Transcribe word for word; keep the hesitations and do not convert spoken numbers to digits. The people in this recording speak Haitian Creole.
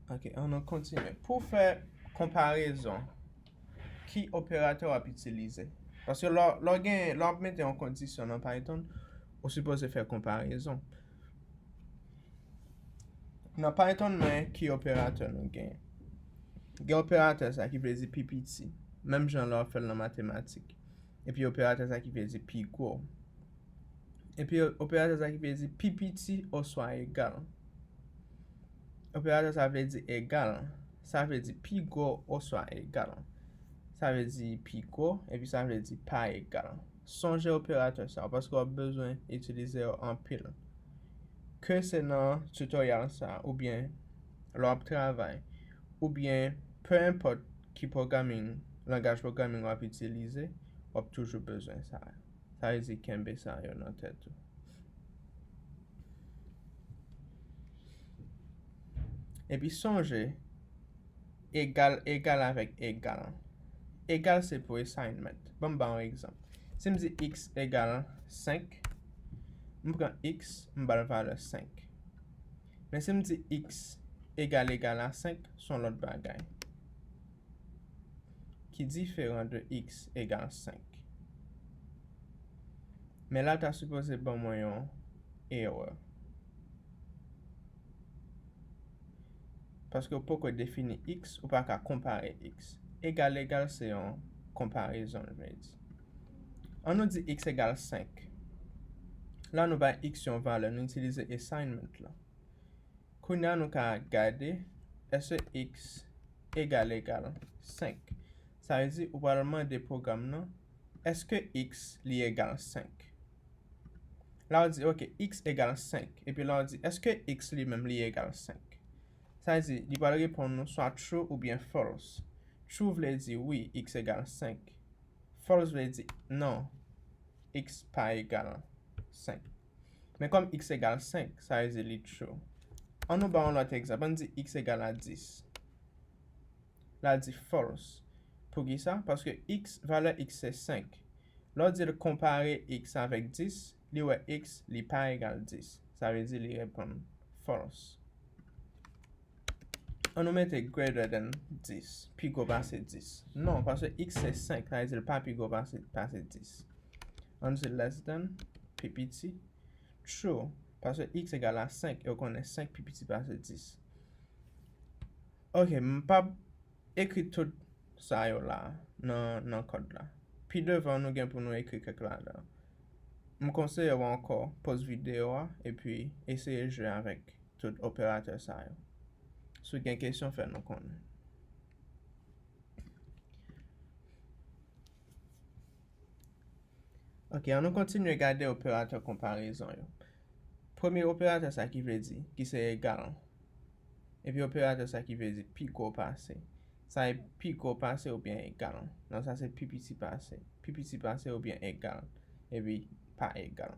Ok, ann nou kontinye. Pou fè konparezon, ki operatè w ap itilize? Paske lè w, lè w gen, lè w ap mete yon kondisyon nan Python, ou sipoze fè konparezon. Nan Python, men ki operatè nou gen? Gen operatè sa ki vle di pi piti, menm jan lè w ap fè l nan matematik. Epi operatè sa ki vle di pi gwo. Epi operatè sa ki vle di pi piti oswa egal. Operatè sa vle di egal. Sa vle di pi gwo oswa egal. Sa vle di pi gwo, epi sa vle di pa egal. Sonje operatè sa yo, paske w ap bezwen itilize yo anpil. Ke se nan tutorial sa, oubyen lè w ap travay, oubyen pe enpòt ki programming, langaj programming w ap itilize, w ap toujou bezwen sa. Sa vle di kenbe sa yo nan tèt ou. Epi sonje, egal egal avèk egal. Egal se pou assignment. Ban m ba yon egzanp. Si m di x egal senk, m pran x, m ba l valè senk. Men si m di x egal egal a senk, se yon lòt bagay ki diferan de x egal senk. Men la, l ta sipoze ban mwen yon erè. Paske w poko defini x, ou pa ka konpare x. Egal egal se yon konparezon, l vle di. An nou di x egal senk. La, nou bay x yon valè, nou itilize assignment la. Kounye a, nou ka gade, èske x egal egal senk? Sa vle di, ou pral mande pwogram nan, èske x li egal senk? La, w di, ok, x egal senk. Epi la, w di, èske x li menm li egal senk? Sa vle di, li pral reponn nou swa true oubyen false. True vle di wi, x egal senk. False vle di non, x pa egal senk. Men kòm x egal senk, sa vle di li true. An nou ba yon lòt egzanp. An di x egal a dis. La di false. Poukisa? Paske x, valè x se senk. Lè w di l konpare x avèk dis, li wè x li pa egal dis. Sa vle di li reponn false. An nou mete greater than dis, pi gwo pase dis. Non, paske x se senk, sa vle di l pa pi gwo pase, pase dis. An nou di less than, pi piti. True, paske x egal a senk, e w konnen senk pi piti pase dis. Ok, m p ap ekri tout sa yo la nan, nan kòd la. Pi devan, nou gen pou nou ekri kèk ladan. M konseye w ankò poz videyo a epi eseye jwe avèk tout operatè sa yo. Si w gen kesyon, fè nou konnen. Ok, an nou kontinye gade operatè konparezon yo. Premye operatè sa ki vle di, ki se egal. Epi operatè sa ki vle di pi gwo pase. Sa e pi gwo pase oubyen egal. Non, sa se pi piti pase. Pi piti pase oubyen egal. Epi pa egal.